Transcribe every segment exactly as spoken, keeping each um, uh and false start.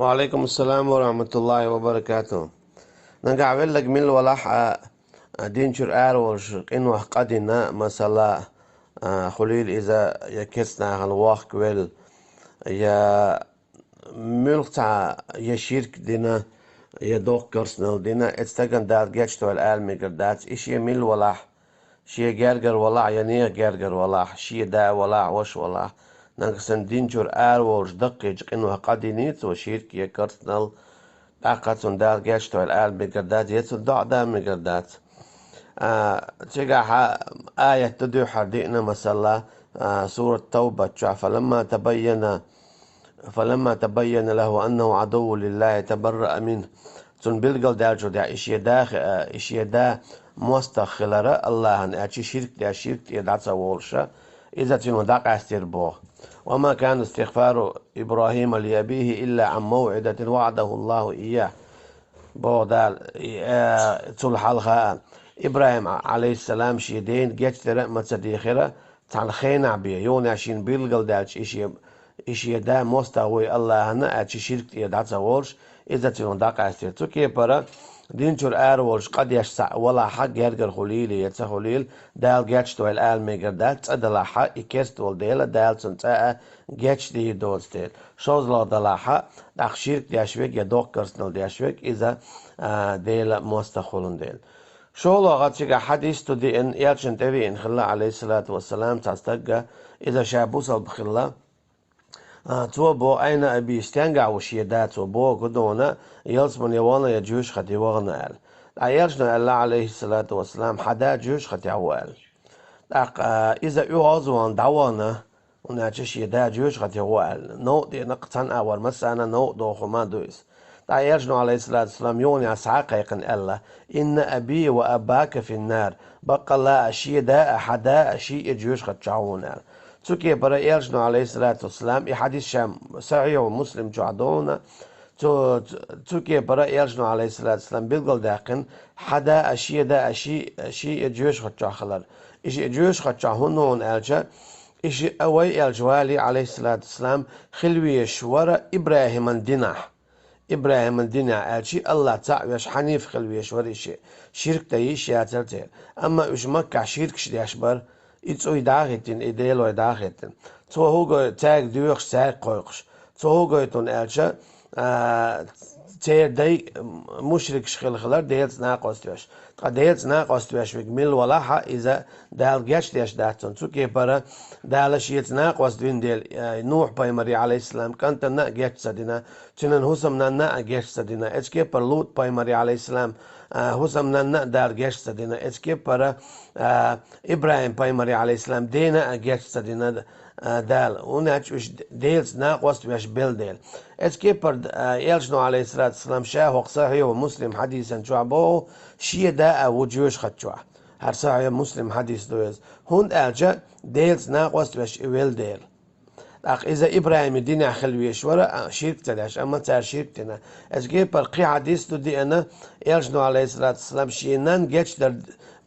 Ва алейкум ассалам ва рахматуллахи ва баракатух. Нагахь веллаг мила валахь а, а, дин чуьра ара волуш къинойх къа дина, масала, а, хуьлийла иза я керстанахана вохкавелла, я муьлхха цхьа я ширк дина, я доккха керстанал дина, эцу стагана Дала гечдойла ала мегар дац, и шен мила валахь, шен гергара валахь я нехан гергара валахь, шен да валахь, ваша валахь, нагахь санна дин чуьра ара волуш даккхийчу къинойх къа диний цо, ширк я керстанал, тӀаккха цунна Дала гечдойла ала мегар дац, я цунна доӀа дан мегар дац. А, цигахь аят ду дуьххьара диъна, масала, а, сурат Тавбат чохь: «Фаламма табайяна, фаламма табайяна лаху аннаху адувву лиллахи табарраа минху». Цунна билгалдаьллачул тӀаьхьа и шен да хи-, а, и шен да мостагӀа хилар Аллахьана аьлча, ширк деш, ширк тӀера дӀа ца волуша, иза цуьнан дӀакъаьстира боху. «Ва ма кана истигъфару ИбрахӀима ли абихӀи илла Ӏан мавӀидатин ваӀадаху Аллаху ийяхӀ», боху Дала, и, а, цул хьалха а. ИбрахӀим, Ӏалайхиссалам, шен дена гечдара а ма ца дийхира, цхьана хенахь бен, юха шена билгалдаьлча, и шен, и шен да мостагӀа вуй Аллахьана аьлча, ширк тӀера дӀа ца волуш, иза цуьнан дӀакъаьстира. Цу кепара дин чуьра ара волуш къа деш цхьаъ валахь а, гергара хуьлийла я ца хуьлийла, Дала гечдойла ала мегар дац, цкъа далахь а, и керста волу дела, Дала цунна цкъа а гечдийр доцу дела. ШозлагӀа далахь а, тӀаккха ширк деш верг я доккха керстанал деш верг, иза, а, Делан мостагӀа хуьлун дела. ШолгӀа цигахь хьадис ду диъна, элчанна тӀевеана хилла, Ӏалайхиссалату вассалам, цхьа стаг, иза ша бусалба хилла. А, цо боху: «Айна аби», стенгахь ву шен да, цо боху, гу дуьйна, ялсамане вахана я жоьжахате вахана аьлла. Ткъа элчано аьлла, Ӏалайхиссалату вассалам: «Хьан да жоьжахатехь ву», аьлла. ТӀаккха, а, иза оьгӀазвахана дӀавахана, хӀунда аьлча шен да жоьжахатехь ву аьлла. Новкъа деана, кхин цхьана агӀор массарна а новкъа доху хӀума ду иза. Ткъа элчано, Ӏалайхиссалату вассалам, юха схьа а кхайкхина аьлла: «Инна аби ва абака финнар». Баккъалла а шен да а, хьан да а, шиъ а жоьжахати чохь ву хьуна аьлла. Цу кепара элчано, Ӏалайхиссалату вассалам, и хьадис ша Сахьихь Муслим чохь ду хьуна, цу, цу, цу кепара элчано, Ӏалайхиссалату вассалам, билгалдаьккхина, хьан да а, шен да а, шиъ, шиъ а жоьжахати чохь хилар. И шиъ жоьжахати чохь хӀунда ву хьуна аьлча, и шиъ а вай элча валий, Ӏалайхиссалату вассалам, хила везаш вара ИбрахӀиман динехь. ИбрахӀиман динехь аьлча, Аллах цхьаъ веш, хьаниф хила везаш вара и шиъ. Ширк дан йиш яцара церан. Амма уьш Маккахь ширкаш деш бара, и цӀуй дӀа а хӀиттина, и делой дӀа а хӀиттина. Цо хӀун гойту, цаьрга доьхуш, цаьрга кхойкхуш. Цо хӀун гойту хьуна аьлча, а, церан дай мушрикаш хила хилар, Делаца накъост веш. Ткъа Делаца накъост веш верг мила валахь а, иза Дала гечдеш дац цунна. Цу кепара Дала шеца накъост вина дела, а, Нухь-пайхамаре, Ӏалайхиссалам, кӀантана а геч ца дина, цуьнан хӀусамнанна а геч ца дина. Эцу кепара Лут-пайхамаре, Ӏалайхиссалам, а, хӀусамнанна а Дала геч ца дина. Эцу кепара, а, ИбрахӀим-пайхамаре, Ӏалайхиссалам, дена а геч ца дина, а, Дала. ХӀунда аьлча уьш Делаца накъост веш белла дела. Эцу кепара, а, элчано, Ӏалайхиссалату вассалам, ша хӀокху Сахьихь Муслим хьадисан чохь боху, шен да а ву жоьжахати чохь. ХӀара Сахьихь Муслим хьадис ду иза. ХӀунда аьлча Делаца накъост веш и велла дела. ТӀаккха иза ИбрахӀиман динехь хила везаш вара, а, ширк ца деш, амма цара ширк дина. Эцу кепара кхин хьадис ду диъна, элчано, Ӏалайхиссалату вассалам, шен нанна гечдар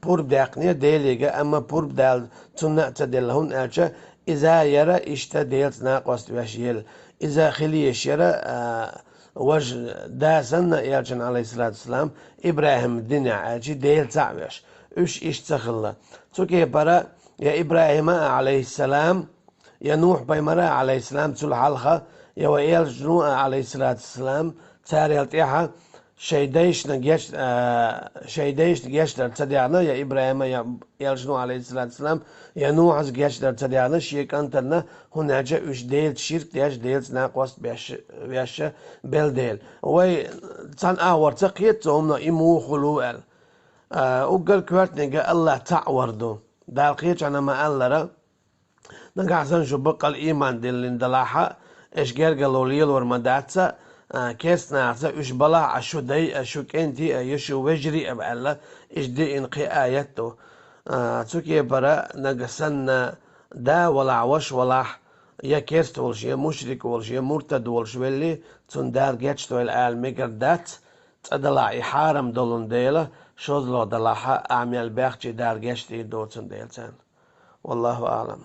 пурба даьккхинера Деле, амма пурба Дала цунна а ца делла, хӀунда аьлча иза яра иштта Делаца накъост веш елла. Иза хила езаш яра, а, важа да санна, элчанна, Ӏалайхиссалату вассалам, ИбрахӀиман динехь аьлча, Дела цхьаъ веш. Уьш иштта ца хилла. Цу кепара я ИбрахӀима а, Ӏалайхиссалам, я Нухь-пайхамара а, Ӏалайхиссалам, цул хьалха, я вай элчано а, Ӏалайхиссалату вассалам, царел тӀаьхьа шайн дайшна геч-, а, шайн дайшна гечдар ца даьхна, я ИбрахӀима, я элчано, Ӏалайхиссалату вассалам, я Нухьас гечдар ца даьхна шен кӀантана, хӀунда аьлча уьш Делаца ширк деш, Делаца накъост беш, веш белла дела. Вай цхьана агӀор ца кхета цу хӀумано и муха хуьлу аьлла. А, уггар коьртаниг Аллах цхьаъ вар ду. Дала кхечанхьа ма-аллара, нагахь санна шу баккъал ийман диллина далахь а, аша гергарло лелор ма дац, а, керстанахца уьш балахь а, шу дай а, шу кӀентий а, я шу вежарий а аьлла, иштта диъна кхин аят ду. А, цу кепара нагахь санна да валахь, ваша валахь, я керста волуш, я мушрик волуш, я муртад волуш велли, цунна Дала гечдойла ала мегар дац, цкъа далахь и хьарам долун дела, шозлагӀа далахь а, ахь мел баьхчи Дала гечдийр доцун дела царна. Валлаху аълам.